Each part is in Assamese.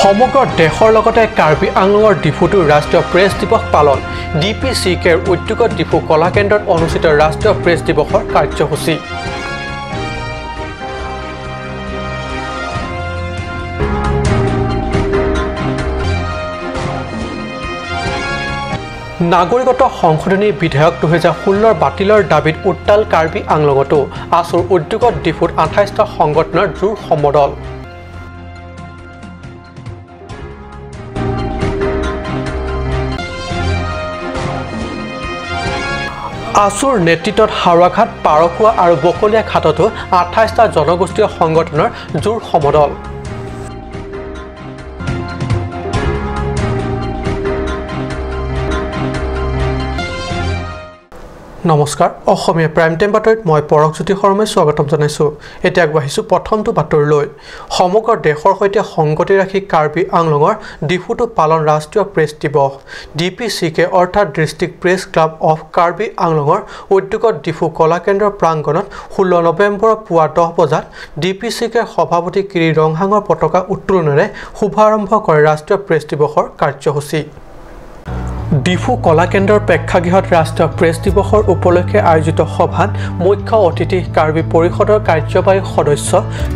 সমগ্ৰ দেশৰ লগতে কাৰ্বি আংলঙৰ ডিফুতো ৰাষ্ট্ৰীয় প্ৰেছ দিৱস পালন। ডি পি চি কেৰ উদ্যোগত ডিফু কলাকেন্দ্ৰত অনুষ্ঠিত ৰাষ্ট্ৰীয় প্ৰেছ দিৱসৰ কাৰ্যসূচী। নাগৰিকত্ব সংশোধনী বিধেয়ক 2016 বাতিলৰ দাবীত উত্তাল কাৰ্বি আংলঙতো আছুৰ উদ্যোগত ডিফুত 28টা সংগঠনৰ জোৰ সমদল। আছুৰ নেতৃত্বত হাওৰাঘাট, পাৰখোৱা আৰু বকলীয়া ঘাটতো 28টা জনগোষ্ঠীয় সংগঠনৰ জোৰ সমদল। নমস্কাৰ, অসমীয়া প্ৰাইম টাইম বাতৰিত মই পৰশজ্যোতি শৰ্মাই স্বাগতম জনাইছোঁ। এতিয়া আগবাঢ়িছোঁ প্ৰথমটো বাতৰিলৈ। সমগ্ৰ দেশৰ সৈতে সংগতি ৰাখি কাৰ্বি আংলঙৰ ডিফুতো পালন ৰাষ্ট্ৰীয় প্ৰেছ দিৱস। ডি পি চি কে অৰ্থাৎ district press club of Karbi আংলঙৰ উদ্যোগত ডিফু কলাকেন্দ্ৰৰ প্ৰাংগণত 16 নৱেম্বৰৰ পুৱা 10 বজাত ডি পি চি কেৰ সভাপতি কিৰি ৰংহাঙৰ পতাকা উত্তোলনেৰে শুভাৰম্ভ কৰে ৰাষ্ট্ৰীয় প্ৰেছ দিৱসৰ কাৰ্যসূচী। ডিফু কলাকেন্দ্ৰৰ প্ৰেক্ষাগৃহত ৰাষ্ট্ৰীয় প্ৰেছ দিৱসৰ উপলক্ষে আয়োজিত সভাত মুখ্য অতিথি কাৰ্বি পৰিষদৰ কাৰ্যবাহী সদস্য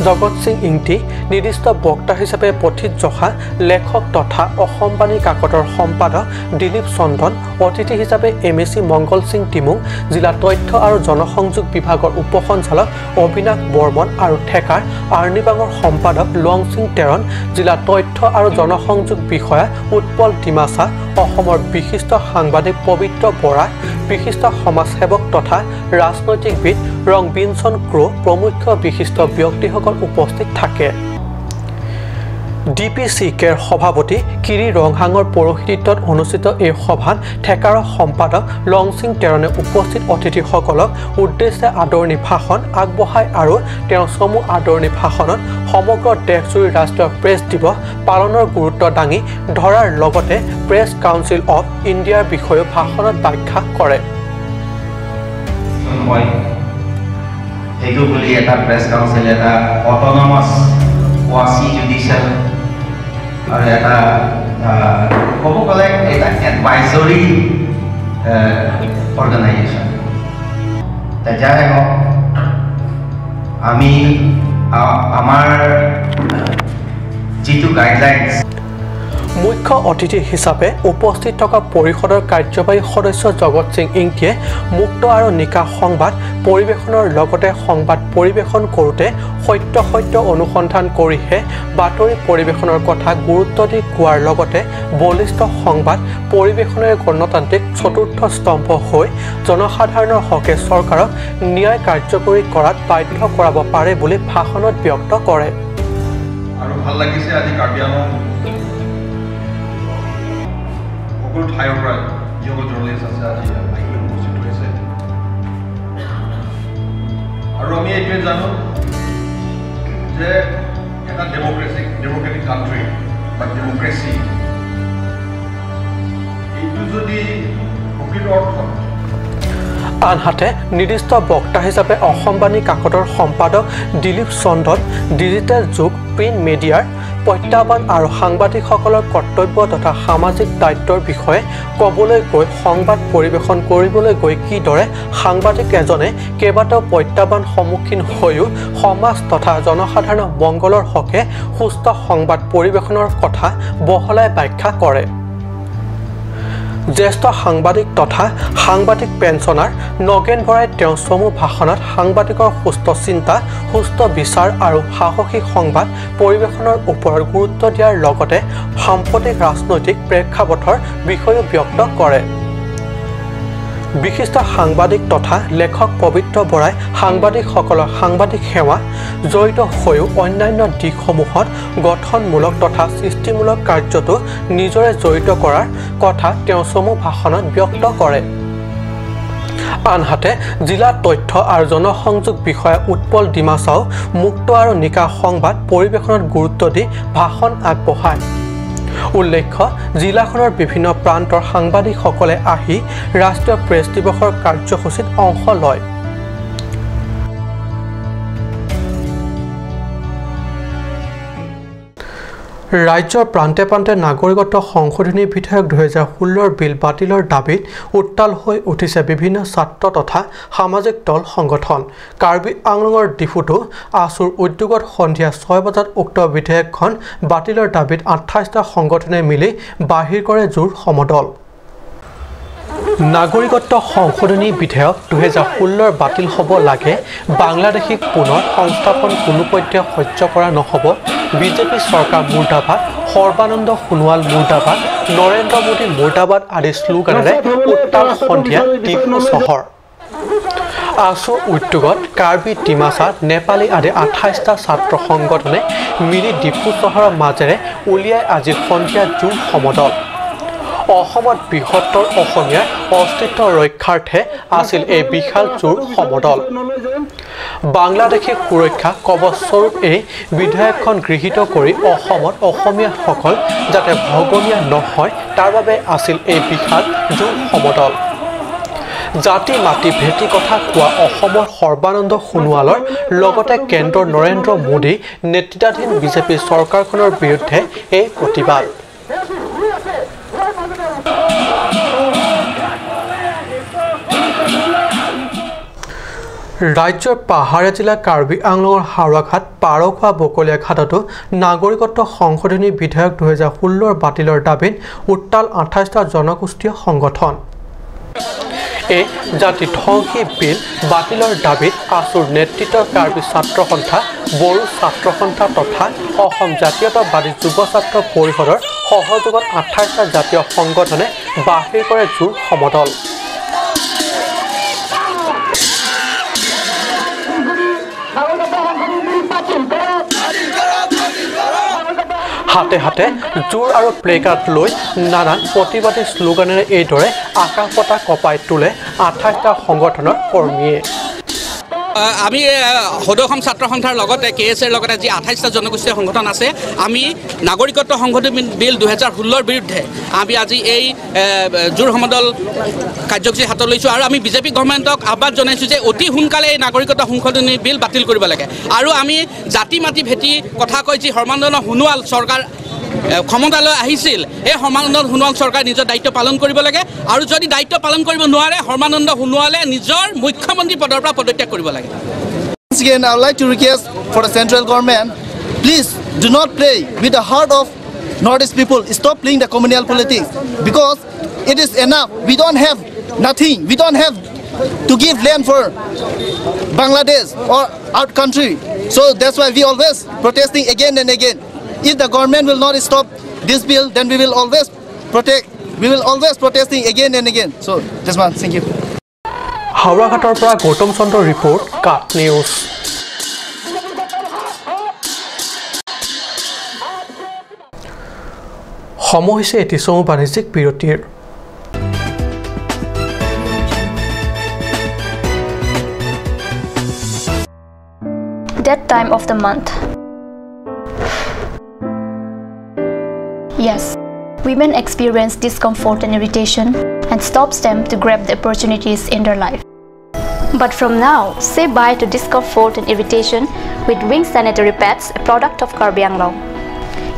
জগত সিং ইংতি, নিৰ্দিষ্ট বক্তা হিচাপে পথিত জখা লেখক তথা অসম বাণী কাকতৰ সম্পাদক দিলীপ চন্দন, অতিথি হিচাপে M A C Mangal Singh Timung, জিলা তথ্য আৰু জনসংযোগ বিভাগৰ উপসঞ্চালক অবিনাশ বৰ্মন আৰু ঠেকাৰ আৰ্নিবাঙৰ সম্পাদক লং সিং টেৰণ, জিলা তথ্য আৰু জনসংযোগ বিষয়া উৎপল ডিমাচা, অসমৰ বিশিষ্ট সাংবাদিক পবিত্ৰ বৰা, বিশিষ্ট সমাজসেৱক তথা ৰাজনৈতিকবিদ ৰংবিনচন ক্ৰ' প্ৰমুখ্য বিশিষ্ট ব্যক্তিসকল উপস্থিত থাকে। ডি পি চি কেৰ সভাপতি কিৰি ৰংহাঙৰ পৌৰোহিত্যত অনুষ্ঠিত এই সভাত ঠেকাৰৰ সম্পাদক লংচিং টেৰণে উপস্থিত অতিথিসকলক উদ্দেশ্যে আদৰণি ভাষণ আগবঢ়ায় আৰু তেওঁৰ চমু আদৰণি ভাষণত সমগ্ৰ দেশজুৰি ৰাষ্ট্ৰীয় প্ৰেছ দিৱস পালনৰ গুৰুত্ব দাঙি ধৰাৰ লগতে প্ৰেছ কাউন্সিল অৱ ইণ্ডিয়াৰ বিষয়েও ভাষণত ব্যাখ্যা কৰে। সেইটো বুলি এটা প্ৰেছ কাউন্সিল এটা অট'নমাছ ৱাচি জুডিচিয়েল আৰু এটা ক'ব গ'লে এটা এডভাইজৰী অৰ্গেনাইজেশ্যন। যাই হওক, আমি আমাৰ যিটো গাইডলাইনছ। মুখ্য অতিথি হিচাপে উপস্থিত থকা পৰিষদৰ কাৰ্যবাহী সদস্য জগত সিং ইংতিয়ে মুক্ত আৰু নিকা সংবাদ পৰিৱেশনৰ লগতে সংবাদ পৰিৱেশন কৰোঁতে সত্য সত্য অনুসন্ধান কৰিহে বাতৰি পৰিৱেশনৰ কথা গুৰুত্ব দি কোৱাৰ লগতে বলিষ্ঠ সংবাদ পৰিৱেশনেৰে গণতান্ত্ৰিক চতুৰ্থ স্তম্ভ হৈ জনসাধাৰণৰ হকে চৰকাৰক ন্যায় কাৰ্যকৰী কৰাত বাধ্য কৰাব পাৰে বুলি ভাষণত ব্যক্ত কৰে। আৰু ভাল লাগিছে আজি কাৰ্বি আংলং সকলো ঠাইৰ পৰা যিসকল জাৰ্নেলিষ্ট আছে আজি আহি উপস্থিত হৈছে। আৰু আমি এইটোৱে জানো যে এটা ডেম'ক্ৰেটিক কাণ্ট্ৰি বা ডেম'ক্ৰেচি এইটো যদি প্ৰকৃত অৰ্থত। আনহাতে নিৰ্দিষ্ট বক্তা হিচাপে অসম বাণী কাকতৰ সম্পাদক দিলীপ চন্দন ডিজিটেল যুগ প্ৰিণ্ট মিডিয়াৰ প্ৰত্যাহ্বান আৰু সাংবাদিকসকলৰ কৰ্তব্য তথা সামাজিক দায়িত্বৰ বিষয়ে ক'বলৈ গৈ সংবাদ পৰিৱেশন কৰিবলৈ গৈ কিদৰে সাংবাদিক এজনে কেইবাটাও প্ৰত্যাহ্বান সন্মুখীন হৈও সমাজ তথা জনসাধাৰণৰ মংগলৰ হকে সুস্থ সংবাদ পৰিৱেশনৰ কথা বহলাই ব্যাখ্যা কৰে। জ্যেষ্ঠ সাংবাদিক তথা সাংবাদিক পেঞ্চনাৰ নগেন বৰাই তেওঁৰ চমু ভাষণত সাংবাদিকৰ সুস্থ চিন্তা, সুস্থ বিচাৰ আৰু সাহসী সংবাদ পৰিৱেশনৰ ওপৰত গুৰুত্ব দিয়াৰ লগতে সাম্প্ৰতিক ৰাজনৈতিক প্ৰেক্ষাপটৰ বিষয়েও ব্যক্ত কৰে। বিশিষ্ট সাংবাদিক তথা লেখক পবিত্ৰ বৰাই সাংবাদিকসকলৰ সাংবাদিক সেৱা জড়িত হৈও অন্যান্য দিশসমূহত গঠনমূলক তথা সৃষ্টিমূলক কাৰ্যটো নিজৰে জড়িত কৰাৰ কথা তেওঁ চমু ভাষণত ব্যক্ত কৰে। আনহাতে জিলা তথ্য আৰু জনসংযোগ বিষয়া উৎপল ডিমাচাও মুক্ত আৰু নিকা সংবাদ পৰিৱেশনত গুৰুত্ব দি ভাষণ আগবঢ়ায়। উল্লেখ্য, জিলাখনৰ বিভিন্ন প্ৰান্তৰ সাংবাদিকসকলে আহি ৰাষ্ট্ৰীয় প্ৰেছ দিৱসৰ কাৰ্যসূচীত অংশ লয়। ৰাজ্যৰ প্ৰান্তে প্ৰান্তে নাগৰিকত্ব সংশোধনী বিধেয়ক 2016ৰ বিল বাতিলৰ দাবীত উত্তাল হৈ উঠিছে বিভিন্ন ছাত্ৰ তথা সামাজিক দল সংগঠন। কাৰ্বি আংলঙৰ ডিফুতো আছুৰ উদ্যোগত সন্ধিয়া 6 বজাত উক্ত বিধেয়কখন বাতিলৰ দাবীত 28টা সংগঠনে মিলি বাহিৰ কৰে জোৰ সমদল। নাগৰিকত্ব সংশোধনী বিধেয়ক 2016 বাতিল হ'ব লাগে, বাংলাদেশীক পুনৰ সংস্থাপন কোনোপধ্যে সহ্য কৰা নহ'ব, বিজেপি চৰকাৰ মুৰ্দাবাদ, সৰ্বানন্দ সোণোৱাল মুৰ্দাবাদ, নৰেন্দ্ৰ মোদী মুৰ্দাবাদ আদি শ্লোগানেৰে উত্তাল সন্ধিয়া ডিফু চহৰ। আছুৰ উদ্যোগত কাৰ্বি, ডিমাচা, নেপালী আদি 28টা ছাত্ৰ সংগঠনে মিলি ডিফু চহৰৰ মাজেৰে উলিয়াই আজি সন্ধিয়া জোৰ সমদল। অসমত বৃহত্তৰ অসমীয়াৰ অস্তিত্ব ৰক্ষাৰ্থে আছিল এই বিশাল জোৰ সমদল। বাংলাদেশী সুৰক্ষা কৱচস্বৰূপ এই বিধেয়কখন গৃহীত কৰি অসমত অসমীয়াসকল যাতে ভগনীয়া নহয় তাৰ বাবে আছিল এই বিশাল জোৰ সমদল। জাতি মাটি ভেটি কথা কোৱা অসমৰ সৰ্বানন্দ সোণোৱালৰ লগতে কেন্দ্ৰৰ নৰেন্দ্ৰ মোদী নেতৃত্বাধীন বিজেপি চৰকাৰখনৰ বিৰুদ্ধে এই প্ৰতিবাদ। ৰাজ্যৰ পাহাৰীয়া জিলা কাৰ্বি আংলঙৰ হাওৰাঘাট, পাৰখোৱা, বকলীয়া ঘাটতো নাগৰিকত্ব সংশোধনী বিধেয়ক 2016 বাতিলৰ দাবীত উত্তাল 28টা জনগোষ্ঠীয় সংগঠন। এই জাতি ধ্বংসী বিল বাতিলৰ দাবীত আছুৰ নেতৃত্বৰ কাৰ্বি ছাত্ৰ সন্থা, বড়ো ছাত্ৰ সন্থা তথা অসম জাতীয়তাবাদী যুৱ ছাত্ৰ পৰিষদৰ সহযোগত 28টা জাতীয় সংগঠনে বাহিৰ কৰে জোৰ সমদল। হাতে হাতে জোৰ আৰু প্লেকাৰ্ড লৈ নানান প্ৰতিবাদী শ্লোগানেৰে এইদৰে আকাশ বতাহ কঁপাই তোলে 28টা সংগঠনৰ কৰ্মীয়ে। আমি সদৌ অসম ছাত্ৰ সন্থাৰ লগতে কে এছ এৰ লগতে যি 28টা জনগোষ্ঠীয় সংগঠন আছে, আমি নাগৰিকত্ব সংশোধনী বিল 2016ৰ বিৰুদ্ধে আমি আজি এই জোৰ সমদল কাৰ্যসূচী হাতত লৈছোঁ। আৰু আমি বিজেপি গভৰ্ণমেণ্টক আহ্বান জনাইছোঁ যে অতি সোনকালে এই নাগৰিকত্ব সংশোধনী বিল বাতিল কৰিব লাগে। আৰু আমি জাতি মাটি ভেটি কথা কৈ যি সৰ্বানন্দ সোণোৱাল চৰকাৰ ক্ষমতালৈ আহিছিল, এই সৰ্বানন্দ সোণোৱাল চৰকাৰে নিজৰ দায়িত্ব পালন কৰিব লাগে। আৰু যদি দায়িত্ব পালন কৰিব নোৱাৰে, সৰ্বানন্দ সোণোৱালে নিজৰ মুখ্যমন্ত্ৰী পদৰ পৰা পদত্যাগ কৰিব লাগে। Once again, I would like to request for the central government, please do not play with the heart of Northeast people. Stop playing the communal politics, because it is enough. We don't have nothing. We don't have to give land for Bangladesh or our country. So that's why we always protesting again and again. If the government will not stop this bill, then we will always protect. We will always protesting again and again. So just one, thank you. হাওৰাঘাটৰ পৰা গৌতম চন্দ্ৰ ৰিপৰ্ট, কাট নিউজ। সময় হৈছে এটি চমু বাণিজ্যিক বিৰতিৰ। That time of the month. Yes, women experience discomfort and irritation and stops them to grab the opportunities in their life. But from now, say bye to discomfort and irritation with Wings Sanitary Pads, a product of Karbi Anglong.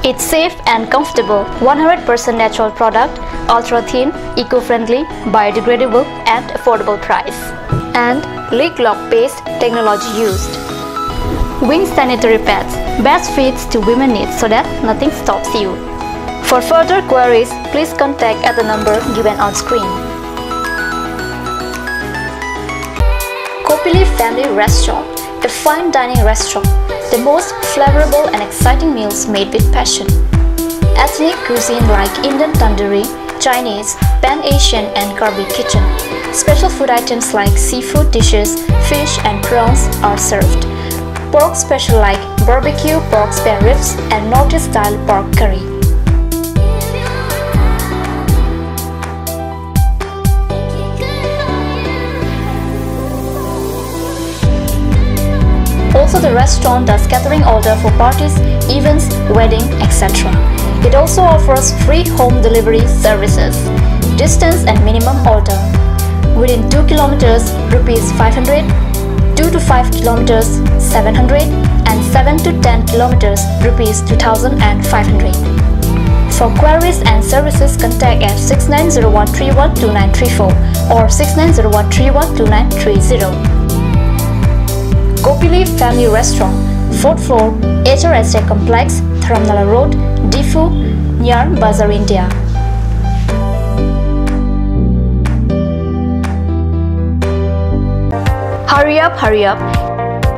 It's safe and comfortable, 100% natural product, ultra-thin, eco-friendly, biodegradable and affordable price. And leak lock paste technology used. Wings Sanitary Pads best fits to women needs so that nothing stops you. For further queries, please contact at the number given on screen. Kopili Family Restaurant, a fine dining restaurant, the most flavorable and exciting meals made with passion. Ethnic cuisine like Indian tandoori, Chinese, Pan-Asian and Karbi kitchen. Special food items like seafood dishes, fish and prawns are served. Pork special like barbecue pork spare ribs and Northeast style pork curry. Also, the restaurant does catering order for parties, events, wedding, etc. It also offers free home delivery services. Distance and minimum order. Within 2 kilometers, rupees 500, 2 to 5 kilometers, 700, and and 7 to 10 kilometers rupees 2,500. For queries and services, contact at 6901312934 or 6901312930. Gopili Family Restaurant, 4th floor, HRSA Complex, Dharamnala Road, Diphu, near Bazaar India. Hurry up, hurry up.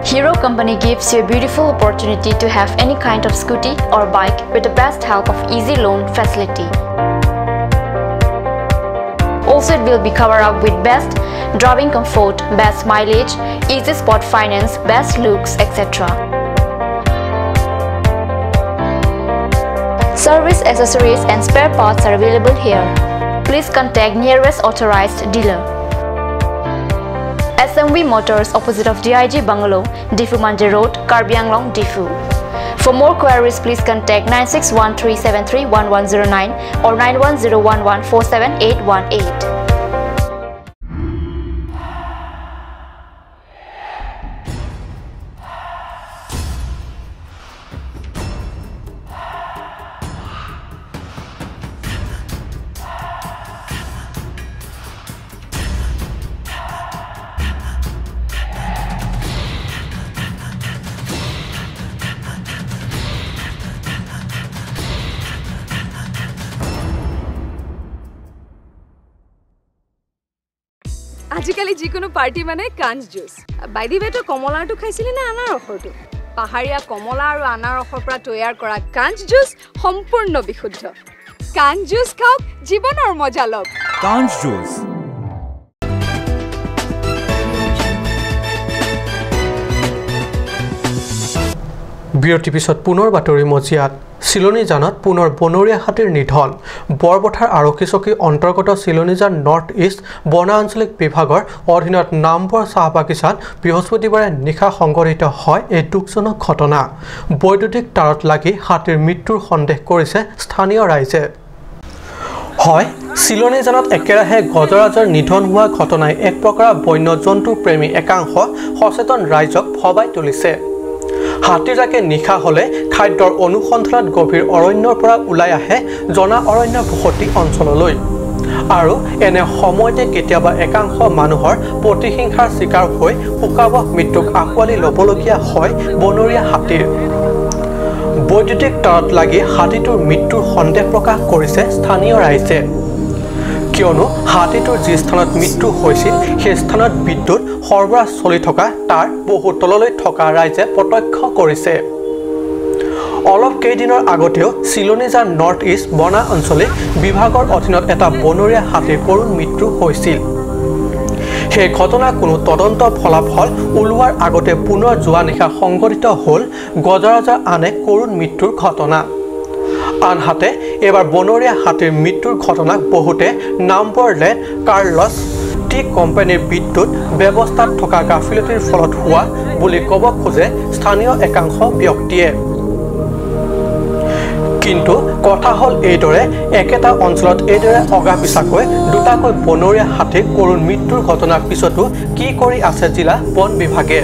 Hero Company gives you a beautiful opportunity to have any kind of scooty or bike with the best help of easy loan facility. Also, it will be covered up with best driving comfort, best mileage, easy spot finance, best looks, etc. Service accessories and spare parts are available here. Please contact nearest authorized dealer. SMV Motors, opposite of DIG Bungalow, Diphu Mandir Road, Karbi Anglong, Diphu. For more queries, please contact 9613731109 or 9101147818. আজিকালি যিকোনো পাৰ্টি মানে কাঞ্চ জুচ। বাই the ৱে, তই কমলাৰটো খাইছিলি নে আনাৰসৰটো? পাহাৰীয়া কমলা আৰু আনাৰসৰ পৰা তৈয়াৰ কৰা কাঞ্চ জুচ সম্পূৰ্ণ বিশুদ্ধ। কাঞ্চ জুচ খাওক, জীৱনৰ মজা লওক। কাঞ্চ জুচ। বিৰতিৰ পিছত পুনৰ বাতৰি মজিয়াত। চিলনীজানত পুনৰ বনৰীয়া হাতীৰ নিধন। বৰপথাৰ আৰক্ষী চকীৰ অন্তৰ্গত চিলনীজান নৰ্থ ইষ্ট বনাঞ্চলিক বিভাগৰ অধীনত নামবৰ চাহ বাগিচাত বৃহস্পতিবাৰে নিশা সংঘটিত হয় এই দুখজনক ঘটনা। বৈদ্যুতিক তাঁৰত লাগি হাতীৰ মৃত্যুৰ সন্দেহ কৰিছে স্থানীয় ৰাইজে। হয়, চিলনীজানত একেৰাহে গজৰাজৰ নিধন হোৱা ঘটনাই এক প্ৰকাৰৰ বন্যজন্তু প্ৰেমী একাংশ সচেতন ৰাইজক ভবাই তুলিছে। হাতীজাকে নিশা হ'লে খাদ্যৰ অনুসন্ধানত গভীৰ অৰণ্যৰ পৰা ওলাই আহে জনা অৰণ্য বসতি অঞ্চললৈ আৰু এনে সময়তে কেতিয়াবা একাংশ মানুহৰ প্ৰতিহিংসাৰ চিকাৰ হৈ শোকাৱহ মৃত্যুক আঁকোৱালি ল'বলগীয়া হয় বনৰীয়া হাতীৰ। বৈদ্যুতিক তাঁৰত লাগি হাতীটোৰ মৃত্যুৰ সন্দেহ প্ৰকাশ কৰিছে স্থানীয় ৰাইজে। কিয়নো হাতীটোৰ যি স্থানত মৃত্যু হৈছিল সেই স্থানত বিদ্যুৎ সৰবৰাহ চলি থকা তাৰ বহু তললৈ থকা ৰাইজে প্ৰত্যক্ষ কৰিছে। অলপ কেইদিনৰ আগতেও চিলনীজান নৰ্থ ইষ্ট বনা আঞ্চলিক বিভাগৰ অধীনত এটা বনৰীয়া হাতীৰ কৰুণ মৃত্যু হৈছিল। সেই ঘটনা কোনো তদন্ত ফলাফল ওলোৱাৰ আগতে পুনৰ যোৱা নিশা সংঘটিত হ'ল গজৰাজৰ আন এক কৰুণ মৃত্যুৰ ঘটনা। আনহাতে এইবাৰ বনৰীয়া হাতীৰ মৃত্যুৰ ঘটনাক বহুতে নামবৰ লেণ্ড কাৰ্লছ টি কোম্পানীৰ বিদ্যুৎ ব্যৱস্থাত থকা গাফিলতিৰ ফলত হোৱা বুলি ক'ব খোজে স্থানীয় একাংশ ব্যক্তিয়ে। কিন্তু কথা হ'ল এইদৰে একেটা অঞ্চলত এইদৰে অগা-পিছাকৈ দুটাকৈ বনৰীয়া হাতীৰ কৰুণ মৃত্যুৰ ঘটনাৰ পিছতো কি কৰি আছে জিলা বন বিভাগে?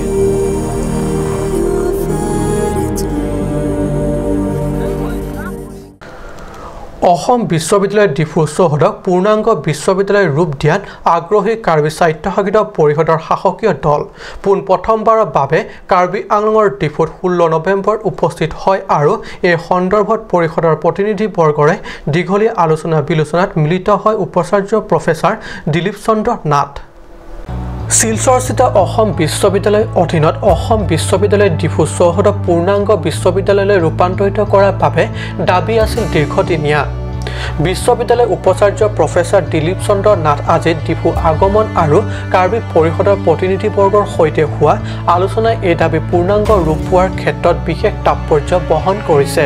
অসম বিশ্ববিদ্যালয়ৰ ডিফু চৌহদক পূৰ্ণাংগ বিশ্ববিদ্যালয়ৰ ৰূপ দিয়াত আগ্ৰহী কাৰ্বি স্বায়ত্তশাসিত পৰিষদৰ শাসকীয় দল পোনপ্ৰথমবাৰৰ বাবে কাৰ্বি আংলঙৰ ডিফুত ১৬ নৱেম্বৰত উপস্থিত হয় আৰু এই সন্দৰ্ভত পৰিষদৰ প্ৰতিনিধিবৰ্গৰে দীঘলীয়া আলোচনা বিলোচনাত মিলিত হয় উপাচাৰ্য প্ৰফেচাৰ দিলীপ চন্দ্ৰ নাথ। শিলচৰস্থিত অসম বিশ্ববিদ্যালয়ৰ অধীনত অসম বিশ্ববিদ্যালয় ডিফু চৌহদক পূৰ্ণাংগ বিশ্ববিদ্যালয়লৈ ৰূপান্তৰিত কৰাৰ বাবে দাবী আছিল দীৰ্ঘদিনীয়া। বিশ্ববিদ্যালয়ৰ উপাচাৰ্য প্ৰফেচাৰ দিলীপ চন্দ্ৰ নাথ আজি ডিফু আগমন আৰু কাৰ্বি পৰিষদৰ প্ৰতিনিধিবৰ্গৰ সৈতে হোৱা আলোচনাই এই দাবী পূৰ্ণাংগ ৰূপ পোৱাৰ ক্ষেত্ৰত বিশেষ তাৎপৰ্য বহন কৰিছে।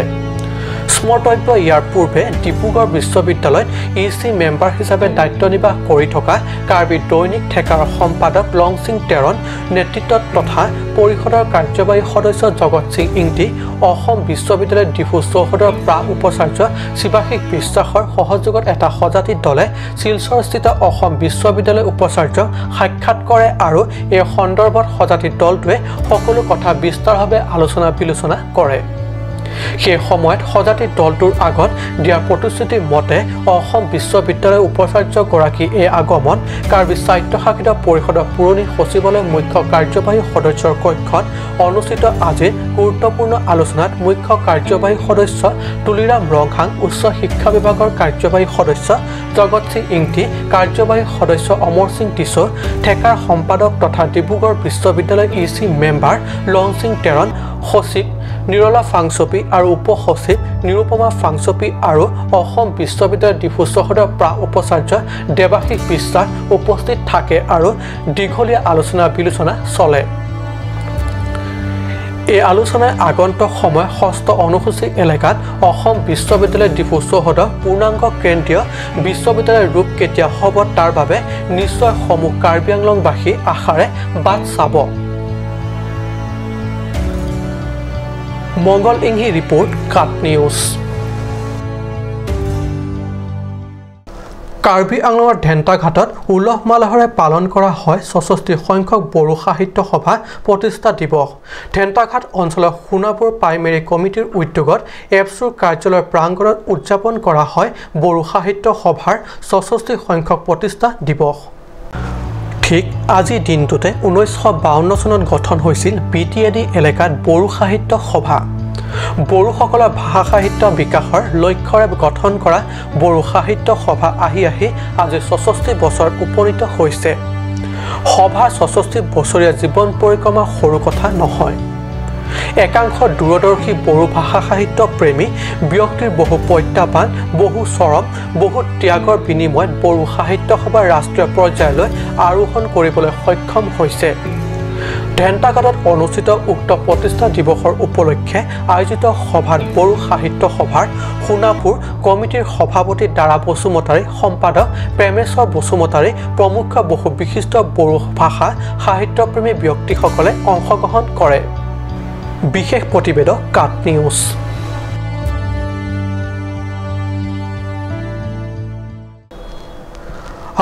স্মৰ্তব্য ইয়াৰ পূৰ্বে ডিব্ৰুগড় বিশ্ববিদ্যালয়ত ই চি মেম্বাৰ হিচাপে দায়িত্ব নিৰ্বাহ কৰি থকা কাৰ্বি দৈনিক ঠেকাৰ সম্পাদক লংচিং টেৰণ নেতৃত্বত তথা পৰিষদৰ কাৰ্যবাহী সদস্য জগত সিং ইংতি, অসম বিশ্ববিদ্যালয়ৰ ডিফু চৌহদৰ প্ৰা উপাচাৰ্য শিৱাশিস বিশ্বাসৰ সহযোগত এটা সজাতি দলে শিলচৰস্থিত অসম বিশ্ববিদ্যালয় উপাচাৰ্য সাক্ষাৎ কৰে আৰু এই সন্দৰ্ভত সজাতি দলটোৱে সকলো কথা বিস্তাৰভাৱে আলোচনা বিলোচনা কৰে। সেই সময়ত সজাতি দলটোৰ আগত দিয়া প্ৰতিশ্ৰুতি মতে অসম বিশ্ববিদ্যালয়ৰ উপাচাৰ্যগৰাকী এই আগমন কাৰ্বি স্বায়ত্তশাসিত পৰিষদৰ পুৰণি সচিবালয়ৰ মুখ্য কাৰ্যবাহী সদস্যৰ কক্ষত অনুষ্ঠিত আজিৰ গুৰুত্বপূৰ্ণ আলোচনাত মুখ্য কাৰ্যবাহী সদস্য তুলিৰাম ৰংহাং, উচ্চ শিক্ষা বিভাগৰ কাৰ্যবাহী সদস্য জগত সিং ইংতি, কাৰ্যবাহী সদস্য অমৰ সিং টিছো, ঠেকাৰ সম্পাদক তথা ডিব্ৰুগড় বিশ্ববিদ্যালয়ৰ ই চি মেম্বাৰ লংচিং টেৰণ, সচিব নিৰলা ফাংচপি আৰু উপ সচিব নিৰুপমা ফাংচপি আৰু অসম বিশ্ববিদ্যালয়ৰ ডিফু চৌহদৰ প্ৰা উপাচাৰ্য দেৱাশিস বিশ্বাস উপস্থিত থাকে আৰু দীঘলীয়া আলোচনা বিলোচনা চলে। এই আলোচনাই আগন্তুক সময় ষষ্ঠ অনুসূচী এলেকাত অসম বিশ্ববিদ্যালয়ৰ ডিফু চৌহদৰ পূৰ্ণাংগ কেন্দ্ৰীয় বিশ্ববিদ্যালয়ৰ ৰূপ কেতিয়া হ'ব তাৰ বাবে নিশ্চয় সমূহ কাৰ্বি আংলংবাসী আশাৰে বাট চাব। Mangal Inghi report, Cut News. Karbi আংলঙৰ ঢেণ্টাঘাটত উলহ মালহেৰে পালন কৰা হয় ৬৬ সংখ্যক বড়ো সাহিত্য সভা প্ৰতিষ্ঠা দিৱস। ঢেণ্টাঘাট অঞ্চলৰ সোণাপুৰ প্ৰাইমেৰী কমিটিৰ উদ্যোগত এপছুৰ কাৰ্যালয়ৰ প্ৰাংগণত উদযাপন কৰা হয় বড়ো সাহিত্য সভাৰ ৬৬ সংখ্যক প্ৰতিষ্ঠা দিৱস। ঠিক আজিৰ দিনটোতে ১৯৫২ চনত গঠন হৈছিল বি টি এ ডি এলেকাত বড়ো সাহিত্য সভা। বড়োসকলৰ ভাষা সাহিত্য বিকাশৰ লক্ষ্যৰে গঠন কৰা বড়ো সাহিত্য সভা আহি আহি আজি ৬৬ বছৰত উপনীত হৈছে। সভাৰ ৬৬ বছৰীয়া জীৱন পৰিক্ৰমা সৰু কথা নহয়। একাংশ দূৰদৰ্শী বড়ো ভাষা সাহিত্য প্ৰেমী ব্যক্তিৰ বহু প্ৰত্যাহ্বান, বহু চৰম, বহু ত্যাগৰ বিনিময়ত বড়ো সাহিত্য সভা ৰাষ্ট্ৰীয় পৰ্যায়লৈ আৰোহণ কৰিবলৈ সক্ষম হৈছে। ঢেণ্টাঘাটত অনুষ্ঠিত উক্ত প্ৰতিষ্ঠা দিৱসৰ উপলক্ষে আয়োজিত সভাত বড়ো সাহিত্য সভাৰ সোণাপুৰ কমিটিৰ সভাপতি দাৰা বসুমতাৰী, সম্পাদক প্ৰেমেশ্বৰ বসুমতাৰী প্ৰমুখ বহু বিশিষ্ট বড়ো ভাষা সাহিত্যপ্ৰেমী ব্যক্তিসকলে অংশগ্ৰহণ কৰে। বিশেষ প্ৰতিবেদক, কাট নিউজ।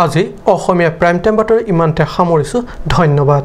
আজি অসমীয়া প্ৰাইম টাইম বাতৰি ইমানতে সামৰিছোঁ। ধন্যবাদ।